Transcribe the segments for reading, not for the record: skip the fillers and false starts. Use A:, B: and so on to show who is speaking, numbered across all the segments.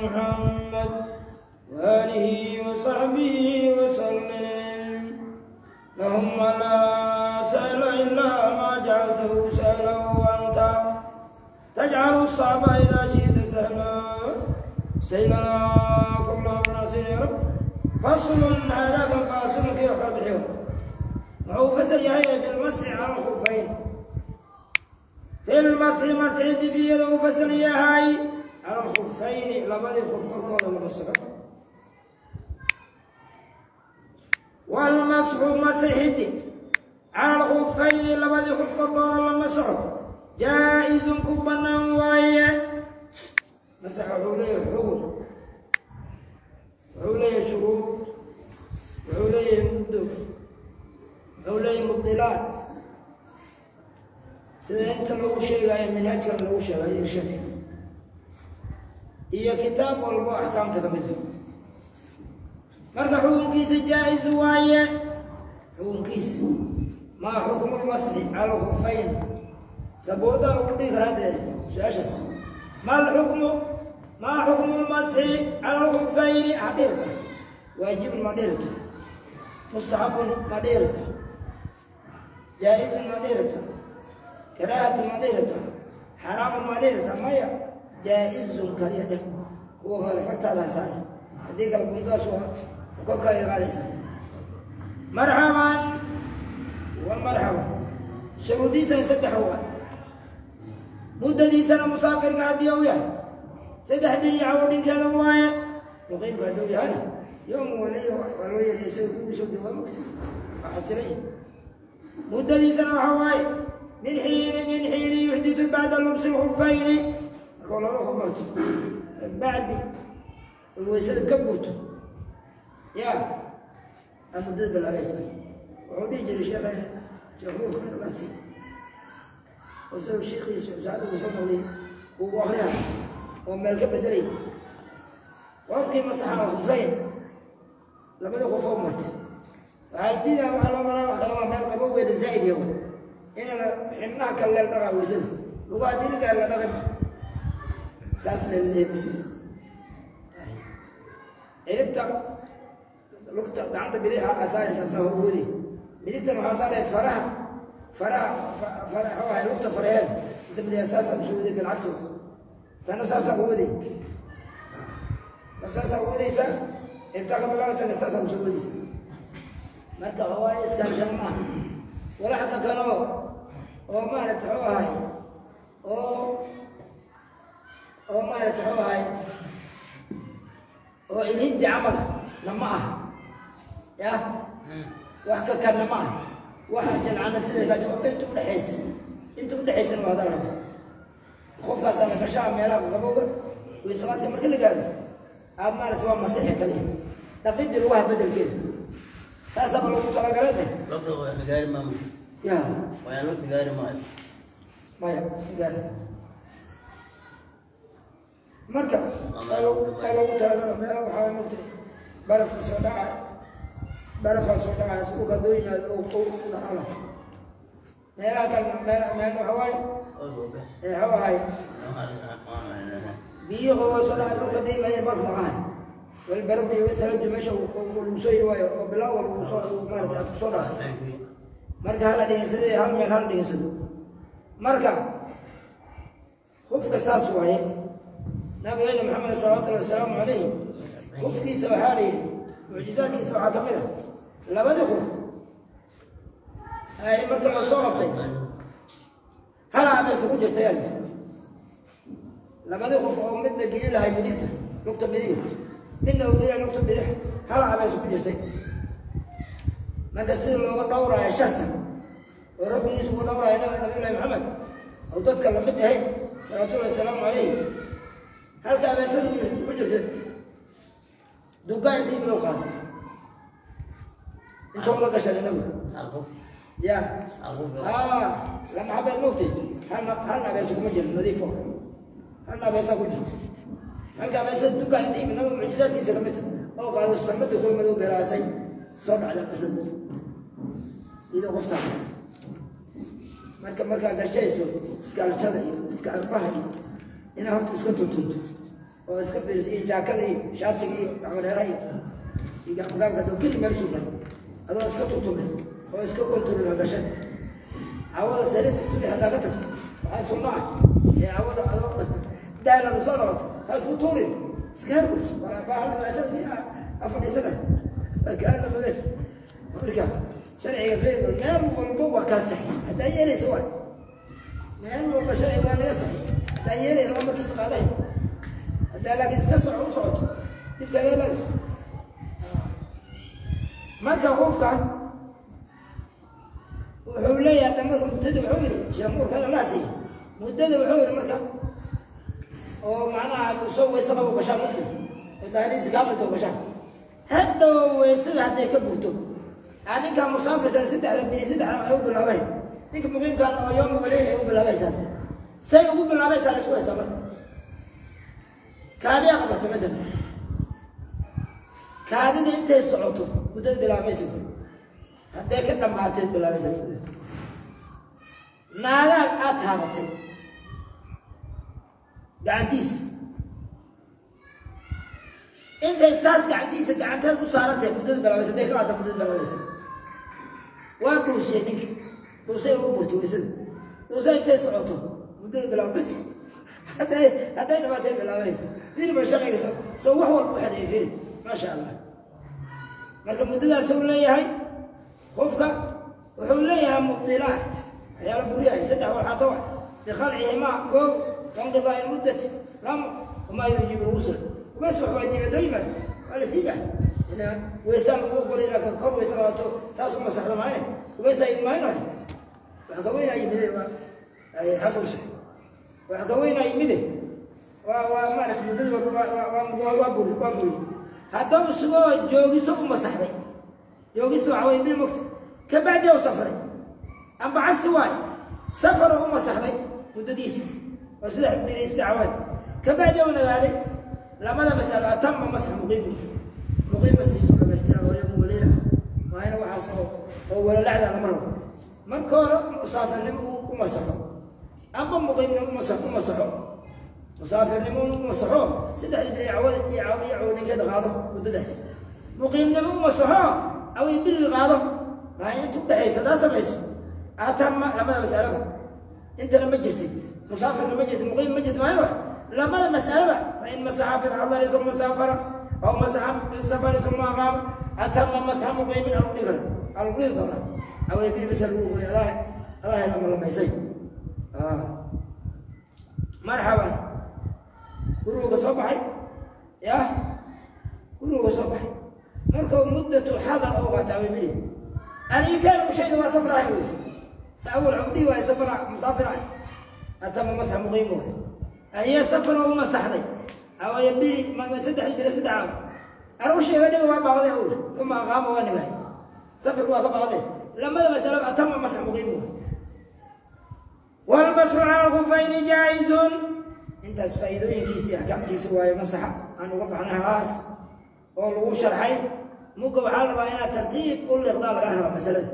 A: محمد وآله وصحبه وسلم. اللهم لا سهل إلا ما جعلته سهلا وأنت تجعل الصعب إذا شئت سهلا. سهلنا كل أمر عسير يا رب. فصل هذاك الفاصل كيف قلب وهو فصل يحيى في المسح على الخفين. في المسح مسح في يده فصل يحيى على الخفين لبدي خف كركوده لما سحو. والمسح مسح على الخفين لبدي خف كركوده لما سحو جائز كبنا وهي مسح عليه حكم وعليه شروط وعليه مدة وعليه مبدلات. sida inta loogu sheegayo minhajkan loogu sheegayo irshaadka iyo kitaab walbo axkaamta ka mid ah. Marka xukunkiisa jaa-is waaye. Xukunkiisa maa xukmu lmasxi cala alkhufayn? Sabuurdaa lagu dhigi karaa dee su-aashaas. Ma alxukmu maa xukmu lmasxi cala alkhufayni? Ha dhirta waajibun ma dhirto, mustaxabun ma dhirta, jaa-izun ma dhirta, karaahatu ma dhirta, xaraamun ma dhirta, maya jaa-izun kaliya dheh. Kuwa kale fartaada saar, haddii kale bundaas waa korkaaga qaadaysaa. Marxaban wa marxaban. Shuruudiisana saddex waa. Muddadiisana musaafirka haddii uu yahay 3 bil iyo cawo dhinkeeda waaye. Muqiimka hadduu yahana yowm waleyla waa loo yeelay isaga kugu soo dhawaa mugta waa xasilay. Muddadiisana waxaa waaye min xiini yuxditu bacda lubsi lkhufayni. Markuu laba khuf marto bacdi waysada ka burto yaa aa muddada bilaabaysa. Wuxuu dhihi jiray sheekheena Sheekh Nuur khayr lasi oo isagoo sheekhiisa saacada uu soo noqday uu akriya oo meel ka bedelay qofkii masaxa al khuffayn labada qof oo martay. Waxaa la diidaa, waxaa loo maraa wax kale waa meel qabowgeeda zaa'id yahay inana xibnaha kale leel dhaqaa waysada lugaha diligaa la dhaqin saas leeleeyahay bas. Ciribta lugta gacanta bidixa asaaraysa saa ugu wadi, midigtan waxaa saaraya faraha faraha faraha waxaa lugta faraheeda inta midiga saasaa usoo waday, bilcagsi tana saasaa ugu waday, tan saasaa ugu wadaysaa ciribtaa ka bilaaba, tana saasaa usoo wadaysa. Marka waxa waaye iskaalshan maaha walaxka kaloo oo maarata wuxuu ahay oo maarata wuxuu ahay oo ilhindi camal lama aha ya wax ka kanna ma aha waxa jalcana sida kaas oo inta u dhaxaysa inta u dhaxaysana waa hadal rabo. Qofkaasaa la gashaa meelaha qabowga waysaqaadka marka la gaaro aad maarata waa masixi kaliya dhaqidii lugaha bedelkeeda saasaaba loogu talagalay deh.
B: Lugta waa gaari maamul.
A: Ya
B: waa lugta gaari maayo.
A: Maya gaara marka waa loogu talagalo meelaha waxaa mogtay barafka soo dhaca, barafaa soo dhacaya si dhulka hadduu yimaado oo u dhaqalo meelaha kale meel meel waxa waaye ee waxuu ahay biyo qaboo soo dhacay dhulka haddii yimaadeen baraf noqahay walbarad iyo thalaju meesha lagu soo yiri waayo oo bilowga lagu soo maarata aad kusoo dhaaftay. Marka hala dhegeysaday hal meel hala dhegeysado. Marka qofka saas waaye nabigeena Maxamed salawaatullahi wasalaamu calayh qofkiisa waxaa la yidhi mucjizaadkiisa waxaa ka mid ah labadii qof ay marka la soo qabtay hal abeesa ku jirta yaal labadii qof oo midna geli lahay midigta lugta midiga midna uu geli lugta bidix hal abeesa ku jirtay. Marka sida looga dhowraayo sharta oo rabbigiisa uga dhowraayo nabiyullahi Maxamed oo dadka lamid ahayn salawaatullahi wasalaamu calayh halka abeesada ku jirta dugaa intii midow qaaday intuu la gashay nabiga ya lama xabeed mogtay halna abeesa kuma jirin nadiif oo halna abeesa ku jirta halka abeesada dugaa intii mid nabiga mucjizaadkiisa ka mid oo qaado samada kula madow garaasay soo dhacda abeesada iyadoo qofta. Marka markaa gashayso iskaalshada iyo iska arbaha iyo inaa horta iska tuntunto. Oo iska fiirisa iyo jaakada iyo shaatiga iyo gacmo-dheeraha iyo gacmogaabka hadduu keli meel sugnay adoo iska tutumay oo iska kontarool ha gashan. Cawada sariirta subax haddaa ka tagto waxaa sunno ah ee cawada adoo daalan soo noqoto ha isku tuurin, iska herguf ha fadhiisan kara kaana magan. Marka sharciga feegal meel walba waa kaa saxi haddaa yeelaysa, waa meel walba sharciga waa naga saxi haddaa yeelayna waa markiisa qaaday, haddaa laakiin iska soco u socoto dhibkaada leedahay. Marka qofka wuxuu leeyahay hadda marka muddada wuxuu yidhi Sheekh Nuurka Allah siiya muddada, wuxuu yidhi marka oo macnaha soo weyse qabo gashaan muxuu oo daahiriisa kaamilta gashaan hadhow weysada hadday ka buurto ninka musaafirkan saddexda biri saddexda waxay u bilaabeen, ninka muqiimkan oo yooma waleyn ay u bilaabaysaa, say ugu bilaabaysaa la isku haystaa. Marka kaadiyaa qabata matalan, kaadida intay socoto muddada bilaabaysa, hadday ka dhammaatay bilaabaysa muddada. Naagaag aad taabatay gacantiisa intay saas gacantiisa gacanteeda u saaran tahay muddada bilaabaysa, hadday ka qaada muddada bilaabaysa. Waa dhuusiyey ninka, dhuusay ugu burtay weysada, dhuusay intay socoto muddada bilaabaysa, hadday dhamaatay bilaabaysa. Fiiri bal sharciga soo wax walba u xadeeyay, fiiri maasha Allah. Marka muddadaas uu leeyahay qofka wuxuu leeyahay mubdilaat waxyaala buryahay saddex waxaa tawa bikhalcihimaa koow, wanqidaai lmuddati lama, wamaa yuujibu lgusl ubays wax waajiba doo yimaado waa la sii bax ina weysaan lagu ogolay inaad kor weysa qaadato saas u masaxdo maayne ubaysaa imaanahay wax ka weynaa yimide waa xag u sax wax ka weynaa yimide waa maaragta muddada waa buri waa buriyey. Haddau isagoo joogiso u masaxday, joogista waxa weye bil mogta kabacdi u safray amba cagsi waaye, safar u masaxday muddadiisa oo saddex biri saddex waay kabacdi u nagaaday, lamada masalo atama masx muqiim, muqiim masxiisu dhamaystira oo yawmu waleyla ah. Waa ina waxaas oo walalacda lama rabo. Marka hore musaafirnimo u masaxo amba muqiimnimo u masaxo, musaafirnimo u masaxo saddexdii biri cawada iyo cawadinkeeda qaado muddadaas, muqiimnimo u masaxo away birigi qaado, maa inta udhexaysa hadaa samayso atama lamada masalaba. Intana ma jirtid musaafirna ma jirtid muqiim ma jirtid maayo lamada masalaba. Fain masaxa fi lxadari uma saafara aw masaxa fi safari uma aqaama atama masxa muqiimin alagu dhigi kara alagu dhigi doonaa away biri basa lagu ogolay adaa lama lamaysay. Marxaban, gurigu ka soo baxay ya gurigu ka soo baxay markuu muddatu xadar oo qaata away biri aniga kaana u shayda waa safrahay wey awal cugdhihi waay safar musaafir ah atama masxa muqiim waay ahiya safar oo u masaxday awaya biri saddex biri saddex caaw ar u sheega dhiga waa baaqday owr uma aqaama waa nagahay safarku waa ka baaqday lamada masalo atama masxa muqiim waay. Walmasxu cala alkhufayni jaa-izun. Intaas faa'iidooyinkiisa iyo axkaamtiisa waayo masaxa aan uga baxnay halahaas oo lagu sharxay mugga. Waxaa la rabaa inaad tartiib u liqdaa laga rabaa masalada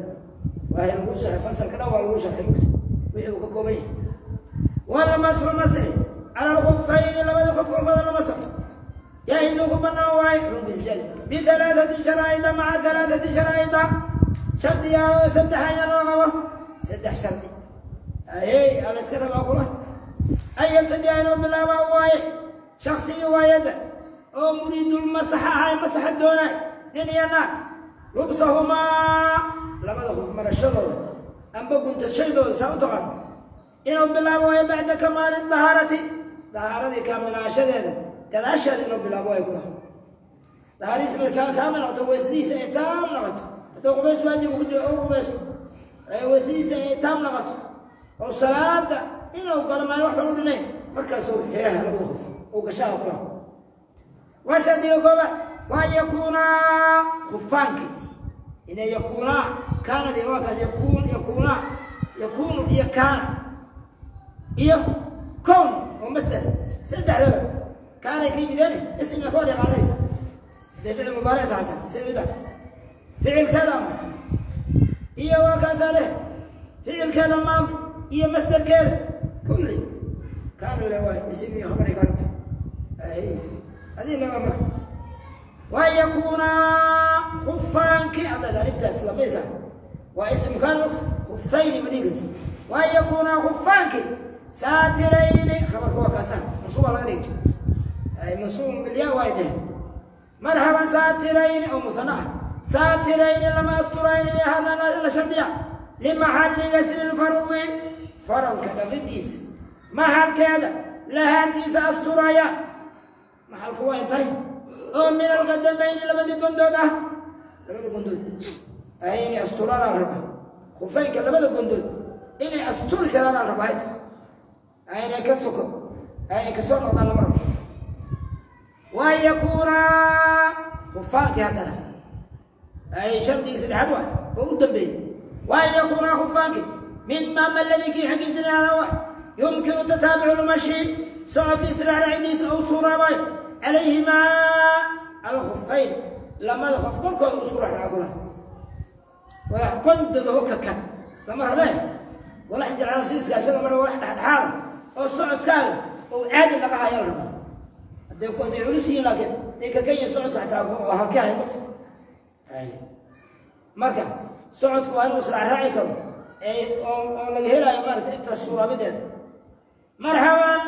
A: waayo lagu sharxay fasalka dhan waa lagu sharxay mugta wixii uu ka kooban yahay. Walmasxu masxi cala alkhufayni labada qof korkooda la masaxo jaa-izun ku bannaan waaye xukunkiisa jaa-iz bihalaathati sharaa'ida maca halaathati sharaa'ida shardiyaadoo saddex ayaa loo qabo, saddex shardi ahey ala iska rabaa kula an yabtadi'a inuu bilaabaa waaye shaksigii waayada oo muriidulmasaxa ahay masaxa doonaay nin iyo naag lubsahumaa labada khuf marashadooda amba guntashadooda saa u taqaano inuu bilaabo waaye bacda kamaali dahaarati dahaaradii kaamilaashadeeda gadaasheeda inuu bilaabo waaye kula dahaaradiisa markaa kaamil noqoto, weysadiisa ay taam noqoto, hadduu qubays waajib ku jiro u qubaysto, weysadiisa ay taam noqoto oo salaada inuu galo maayo wax kala u dhinayn markaasuu xiraha labada qof oo gashaha kula. Waa shardiga koobaad waa yakuunaa khufaanki inay yakuunaa kaanadi waa kaas yakuun yakuunaa yakuunu iyo kaana iyo kown oo masdar saddexdaba kaanay ka yimideen ismi mafcuul ay qaadaysa hadday ficil mudaaric tahay sida mida ficilkeeda amar iyo waa kaasaa leh ficilkeeda maadi iyo masdarkeeda kulli kaana le waay ismi iyo khabaray ka rabta. Adii laba marka waan yakuunaa khufaankii haddaad aliftaas lamidka waa ismkaan mogta khufayni ma dhihi kartid. Waan yakuunaa khufaankii saatirayni, khabarka waa kaasaan mansuuba laga dhigay, ay mansuub bilyaa waay dheh. Marxaban, saatirayni oo muhana ah, saatirayni lama asturayni lihadana la shardiya limaxalli gasli lfardi, faralka dhamidiisa maxalkeeda lahaantiisa asturaya. Maxalku waa intay oo min alqadamayni, labadii gondood ah, labada gondood ay inay asturaanaa la rabaa. Khufeynka labada gondood inay asturi karaanaa la rabaa, hayta aynay ka soko aynay kasoo noqdaan lama rabo. Waan yakuunaa khufaankii haddana ay shardigii saddexaad waa oo u dambeeyey. Waan yakuunaa khufaankii mima maladii kii xaggiisa lahaada wa yumkinu tataabucu lmashi, socodkiisa raaraacidiisa ou suuraabayo, calayhimaa alkhuffayn, lamada qof korkooda uu isku raaraaco kula walax qondodaho kakan lama rabee, walax jilcano si iskaashada mara, walax dhexdhexaada oo socodkaaga ou caadi dhaqaha ayaa la rabaa. Hadday ku hadday culus yihiin, laakiin day kakan yihiin, socodka xataa waa ka hayn mogta. Marka socodku waa inuu israacraaci karo ee oo laga helaayo maarata intaas suuraabideeda. Marxaban,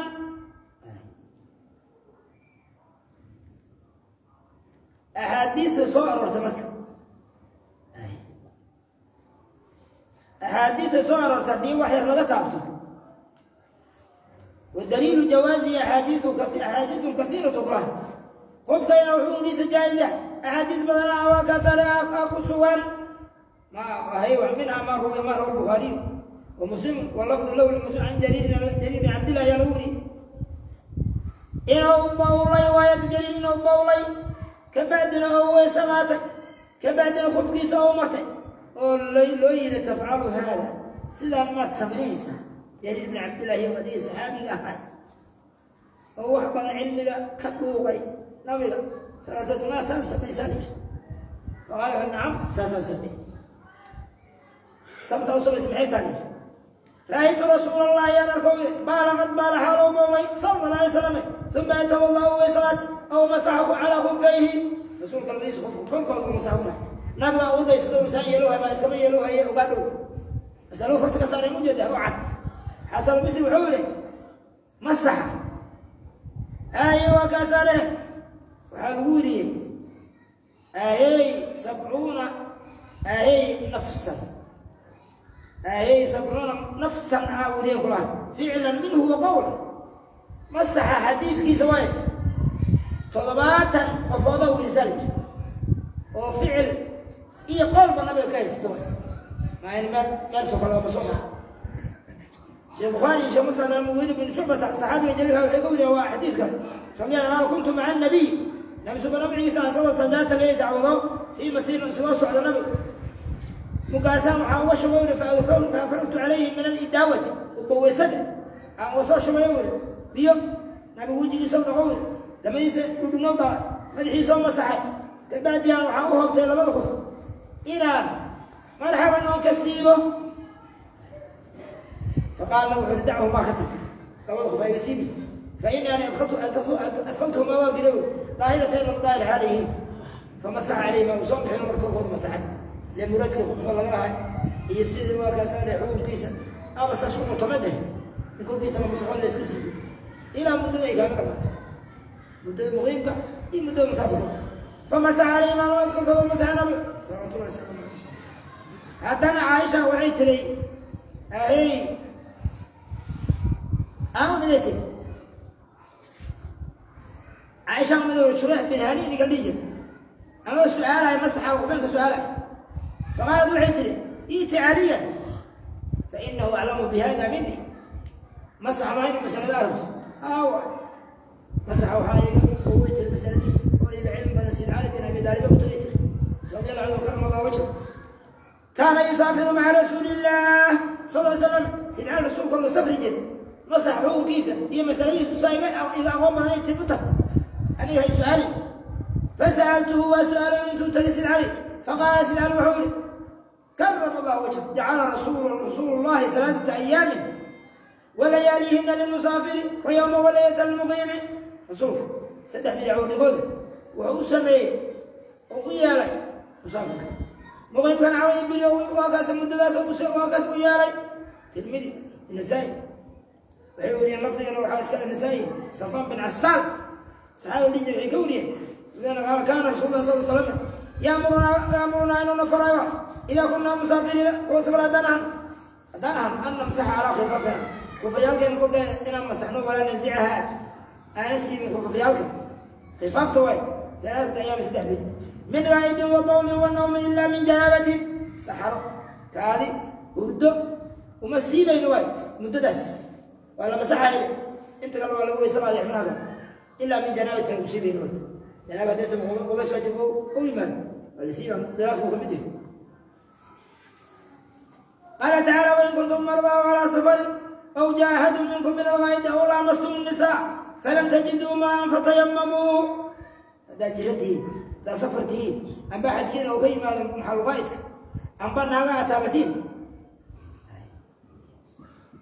A: axaadiista soo aroortay, marka axaadiista soo aroortay haddii wax yar laga taabto, wadaliilu jawaazihi axaadiiu axaadiiun kaiiratu kulaha qofka inuu xukunkiisa jaa'iza axaadiis badan ah waa kaasale ku sugan. Ma hay minha ma ruwiya, ma rawa bukhaariyu wa Muslim walafdu lahu Muslim can Jariir, Jariir bin Cabdillah ayaa lagu weriyey inuu bawlay, waaya Jariir inuu bawlay, kabacdina oo weyse qaatay, kabacdina qofkiisa oo martay oo loo yidhi tafcalu haada, sidaan maad samaynaysaa Jariir bin Cabdillahi oo adiga saxaabiga ahay oo wax badan cilmiga ka dhuuqay nabiga salatu maa saan samaysaan? Faqaala wuxuu nacam, saasaan samey. Sababtaa u samaysa maxay tahay? Ra'aytu rasuula allahi yaan arko baalaqad baala xaalow bowlay sala allah alay wasalam, uma yatawallahu weysaat aw masaxahu calaa khufayhi, rasuulka labadiisa qof korkooda u masaxuna nabiga u daysado isaan yeelohay maa iskama yeelohaye ogaa dhow masalo farta ka saaray mujeeda oo cad. Xasan Misri wuxuu yidhi masaxa aaye waa kaasaa leh, waxaa lagu weriyey ahey 70 ahey nafsan, ahey 70 nafsan aa weriyen kulaha ficlan minhu wa qowlan. Masaxa xadiidkiisa waay 70 qofooda werisaa la yidhi oo ficil iyo qowlba nabiga ka haysta waay, maa meel meel soo kale looma soo maha. Sheekh Bukhaari iyo Sheekh Muslim Mugiir bin Shucbata saxaabiga jaliilka waxay ka wariyeen waa xadiid kale radi allahu anhu, kuntu maca nabiy, nabi subana maciisa asagoo sadaata leeya dacwado fii masiirin isagoo socda nabiga mugaasaan waxaa uga shubay uri faafragtu calayhi min alidaawati ubaweysada aan uga soo shubay uri biyo, nabigu wejigiisa dhaqo uri, lamadiisa dhudhumo baa madaxiisoo masaxay, kabacdi aan waxaa u hoobtay labada qof inaan marxaban oon ka siibo. Faqaala wuxuu uhi dachumaa, ka tag labada qof ayga siibi, fa ini ani adkhaltuhumaa waa gila uri daahiratayn lama daahir xaal yihiin. Famasaxa calayhima, uu soo bixin marka korkooda masaxay ile muraadkii qofka laga lahay iyo sidii waa kaas ale xukunkiisa ama saas ku qotomad eh in korkiisa la masaxo la iska siiyo ilaa muddada ay kaaga dhamaato, muddada muqiimka iyo muddada musaafirka. Famasaxa calayhima, labadaas korkooda masaxa nabiga salawatullahi wasalaamu caleyh. Haddana Caaisha waxay tiray ahey aan miday tiri Caaisha midow Shureix bin Hani ninka dhihi jira ama su-aalahay masaxa qofeenka su-aalahay, faqaalat waxay tiri iiti Caliyan fainahu aclamu bihada mini. Masaxa maa inu masalada aragto aawa masaxa waxaa iga way tiri masaladiisa oo iga cilmi badan Sid Cali bin Abi Daalib u tagay tiri radi allahu canhu karama allahu wajhu, kaana yusaafiru maca rasuuli illah sal ly slam, Sid Cali rasuulka loo safri jiray, masax xukunkiisa iyo masaladiisa tusaa iga aqoon badan tiri u tag aniga hay su-aalin. Fasa'altuhu waa su-aalay intuu tagay Sid Cali, faqaala Sid Cali wuxuu yihi karama allahu wajh, jacala rasuulu llahi 3 ayaamin walayaaliihina lilmusaafiri wa yowma walaylata lilmuqiimi. Rasuulka Saddex biri cawadhinkooda wuxuu u sameeyey oo u yeelay musaafirka. Muqiimkan cawadii biri waa kaas muddadaas waa kaas u yeelay. Tirmidi, Nasaa'i waxay wariyeen lafdigana waxaa iskale Nasaa'i. Safaan bin Casaal saxaabi dhihi waxay ka wariyeen idana qaala kaana rasuulullah sal slam yaamurunaa inuuna faraayo idaa kunnaa musaafiriina kuwa safar haddaan ahan an namsaxa calaa khifafina khufayaalkeena kolkaa inaan masaxno walaa nanzicaha aana siibin khufafyaalka khifaafta waay 3 ayaam 3 bil min gaa'idin wa bawlin wa nawmin ilaa min janaabatin saxaro kaadi hurdo uma siibayno waay muddadaas waa la masaxaya inta kale waa lagu weysamaya xubnaha kale ilaa min janaabatin lagu siibayno waay janaaba haddii qubays waajib u yimaado waa la siiba diraadku ka mid yahay. قال تعالى وإن كنتم مرضى أو على سفر أو جاء أحد منكم من الغائط أو لامستم النساء فلم تجدوا ماء فتيمموا. هذا جرتين لا سفرتين أم بحد أو كيما محل غائط أم بناغا أتابتين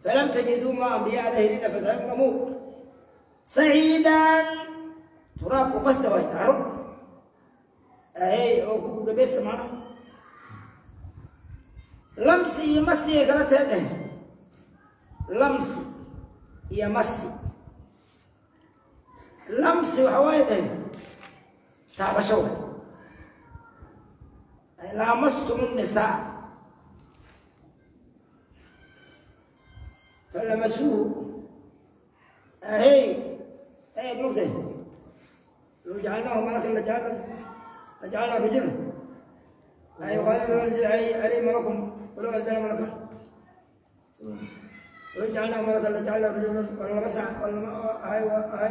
A: فلم تجدوا ماء بياده فتيمموا سعيدا تراب وقصد ويتعرف أهي أو كوكو قبيست معنا lamsi iyo masi ay kala tahay lamsi iyo masi. Lamsi waxa waaye tahay taabasho waay laamastum nisaa falamasuuhu ahey ayaad mogtahay low jacalnaahu malakan lajacalnaa rajulan ay qaala low anzila calayhi malakum ولو أنزلنا ملكا ولو جعلناه ملكا لجعلنا رجلا ولا مسح ولا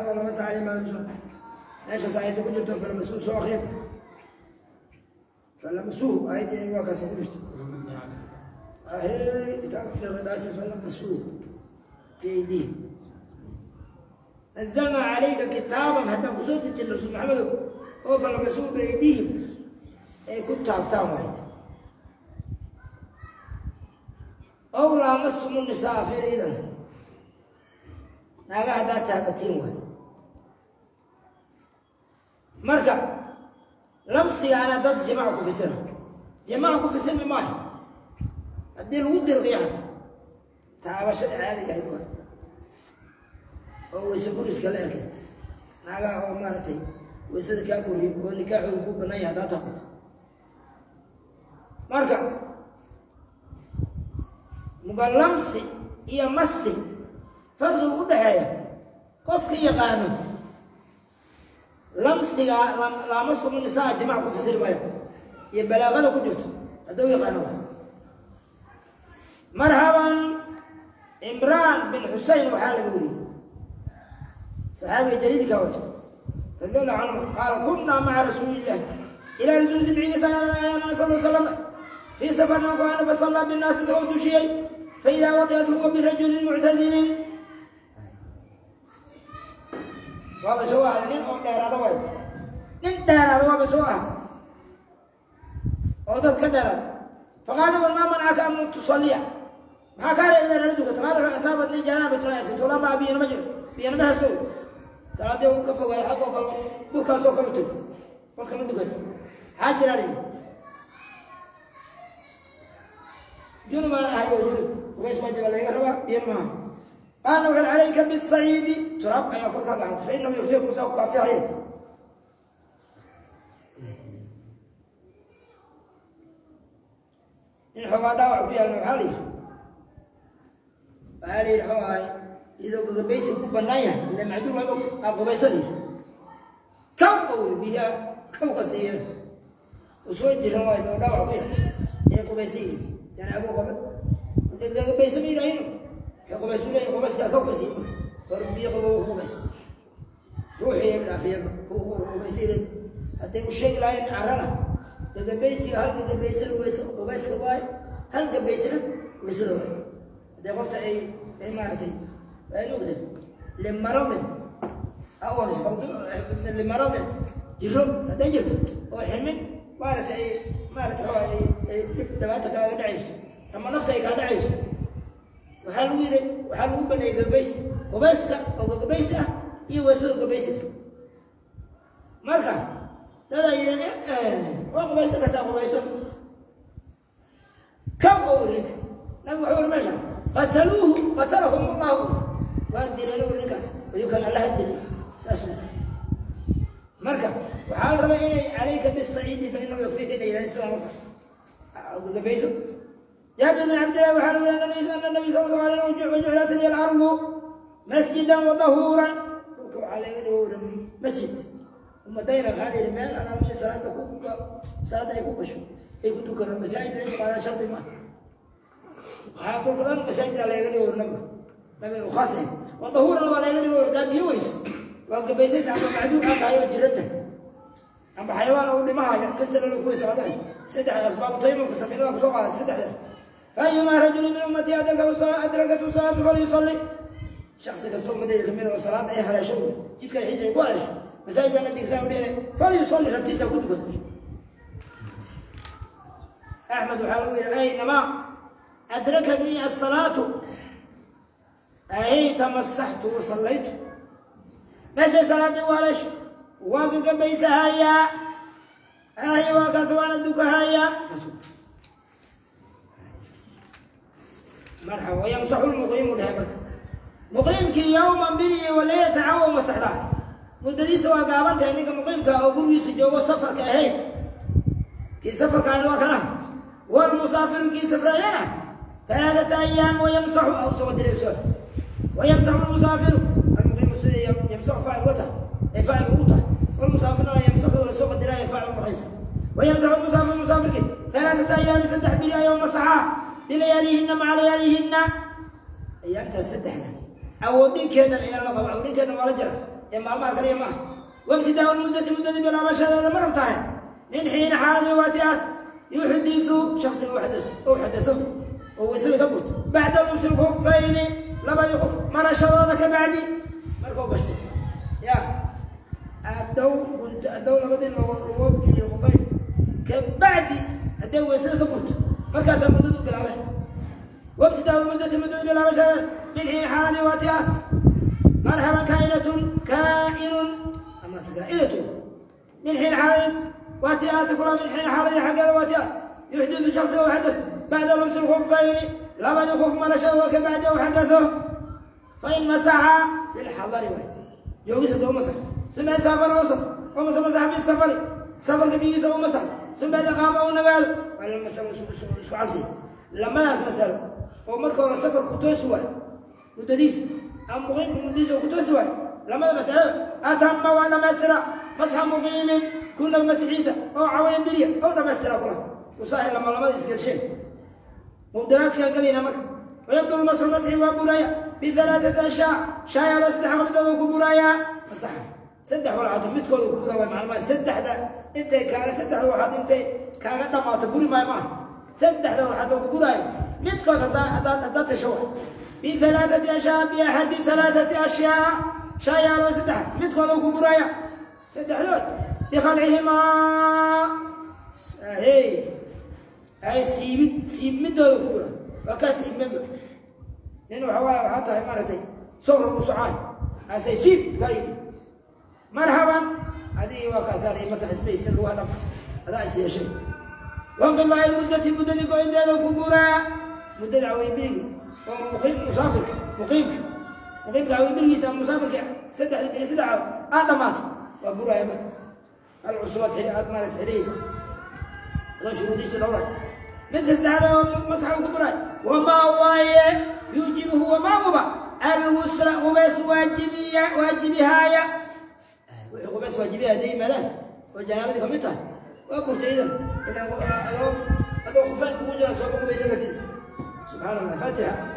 A: ولا مسح عليه ما يلبسون. ايش سعيد كنت فلمسوه سو اخير فلمسوه ايدي وكاس كنت اهي كتاب في غداس فلمسوه بايديه. نزلنا عليك كتابا حتى قصود الرسول محمد او فلمسوه بايديهم اي كنت عبتان واحد أو لامستم النساء في إذن ناقة هذا تابتين وهي مركا لمسي أنا ضد جماعكم في سنة جماعكم في سنة ماي الدين ودي الغيات تعبش عادي قاعد وهي أو يسكر إسكالاكيت ناقة هو مالتي ويسد كابوري والنكاح يقول بناي هذا تابت مركا mugalamsi iyo masi farqiga u dhexeeya qofka yaqaano lamsiga laamastum nisaa jimaac ku fasiri maayo iyo balaagada ku jirto hadduu yaqaano. Marhaban Imraan bin Xuseyn waxaa laga weriyey saxaabiga jaliilka way radiallahu canhu qaala kunnaa maca rasuulillahi ilaa rasuulki nabiga sal ly salam في سفرنا وأنا فصلى بالناس دعوت شيء فإذا وطئ هو برجل معتزل وابا سوى نين أو دير هذا وايد نين دير هذا وابا سوى أو ذا كدر فقال وما منعك أن تصلي ما كان إلا ردك قال أصابتني جنابة رأسي ولا ما بين مجر بين ما هستو صلاة يوم كفوا الحق وقالوا بكا سوق متو وكم دكان حاجر عليه جنب أنا هاي جنب وبس ما جبل يقرب بينما قال وهل عليك بالصعيد تراب يا كرك قعد فإنه يكفيك سوق كافيه. إن حقا داوع كويا المحالي فهالي الحواي إذا قبيس كوبنايا إذا معدوم ما قبيسني كم قوي بيها كم قصير وسويت جرما إذا داوع كويا إيه قبيسي يعني أبو قبل قبيس مين عينه قبيس ولا قبيس كم قصير وربي قبل قبيس روحي يبلع في هو قبيس حتى الشيء لا ينعرنا قبيس هل قبيس ويس قبيس واي هل قبيس ويس واي هذا قفت أي مالتي أي نقطة لمرض أو لمرض جرب هذا جرب وحمل مالتي مالت هو دبعتك قاعد عيش أما نفتك قاعد عيش وحلو وحلو بني قبيس قبيس أو قبيس إيه ويس قبيس Marka dadaa yidhi waa qubaysan kartaa qubayso kam oo uri ninka nabigu wuxuu uri meesha qataluuhu qatalahum allahu waa dileen uri ninkaas ayukan allaha dilay saas marka waxaa la rabaa inay calayka bisaciidi fa inahu yakfiika inay yidhahdeen sidaa marka gagabayso. جابر بن عبد الله وحاله أن النبي صلى الله عليه وسلم وجعلت لي الأرض مسجدا وطهورا مسجد ثم داير هذه المال أنا من صلاة صلاة يكون يكون ذكر المساجد قال شرط ما هاكل كلام مساجد على يقولي ورنبي نبي وخاصه وطهورا ولا يقولي ورد بيويس وقبيسيس عم معدود هاي وجرته أما حيوان أو لما كسر له كويس هذا سدح أسباب طيب وكسفينه وسوق على سدح. فأيما رجل من أمتي أدركته الصلاة فليصلي. شخص كستو مدي كمية الصلاة أي هلا شو جيت كان حين يقول إيش مساجد أنا ديك ساودين فليصلي ربتي سكوت كنت. أحمد حلوي أينما أدركتني الصلاة أي تمسحت وصليت. ماشي صلاة ولاش واقف بيسها يا أي واقف سوانا دوكها يا سسو. مرحبا. ويمسح المقيم ذهبك مقيمك يوما بلي وليلة عاو مسحدا مددي سوا قابلت يعني مقيمك أو قريس جوه سفر كهين كي سفر كان وكنا والمسافر كي سفرينا 3 أيام ويمسح أو سوى دريسون. ويمسح المسافر المقيم يمسح فاعل وته فاعل وته والمسافر يمسح ولا سوق دراية فاعل مرخيص. ويمسح المسافر المسافر كي 3 أيام سدح بلي يوم مسحا بلياليهن مع لياليهن أيام تسدحنا أو دين كذا يا الله طبعا ودين كذا ولا جرى يا ما كريم ما وابتداء المدة مدة بلا مشهد هذا مرة انتهى من حين حال واتيات يحدث شخص وحدث أو حدثه أو يصير قبوت بعد لبس الخفين لما يخف مرة شذاذك بعدي مركو بشتي يا الدو قلت الدو لما بين الرواب الخفين كبعدي الدو يصير قبوت مركز مدة بالعمل وابتداء المدة مدة بلا مشهد من حين حال واتيات مرحبا كائنة كائن أما كائنة من حين حال واتيات كل من حين حال حق واتيات يحدث شخص وحدث بعد لبس الخفين لما يخف من شذوك بعده حدثه فإن مسح في الحضر وحده يوجد دو مسح ثم سافر وصف ومسح مسح في السفر سفر كبير ومسح ثم بعد قام أو نقال قال المسألة سو عكسي لما ناس مسألة ومركب السفر كتوسوا مدديس أم مقيم مدديس وكتوسوا لما مسألة أتم وأنا مسرع مسح مقيم كنا مسحيسة أو عوين برية أو تمسرع كله وصاحب لما لما يسكر شيء مبدلات كان قليلا مك ويبدو المسح مسح وبرايا بثلاثة أشياء شاي على سدح وبدو كبرايا مسح سدح ولا عاد متكل كبرايا معلومة سدح ده أنت كان سدح وحد أنت كان ما تبوري ما سدح ده وحد كبرايا متكل هذا هذا هذا تشوه بثلاثة أشياء بأحد ثلاثة أشياء شاي على سدح متكل كبرايا سدح ذوت بخلعهما هي أي سيب سيب مدة كبرى وكاسب منه لأنه هو حتى مرتين صغر وسعاي أسي سيب قايدي مرحبا هذه وكاساري مسح سبيس الروح هذا أسي شيء وانقضاء المدة مدة قايدة كبرى مدة عوي بيجي ومقيم مسافر مقيم مقيم عوي بيجي سام مسافر سدح سدح هذا مات وبرا يا العصوات حين مالت حريصة هذا شروطي الأوراق مثل هذا مسح كبرى وما واي يوجبه وما هو الغسل غبس واجبية واجبها غبس واجبية دائما لا وجنابتك متى وبرتيدا إذا أدو خفاك وجه سوف غبس سبحان الله. فاتحة.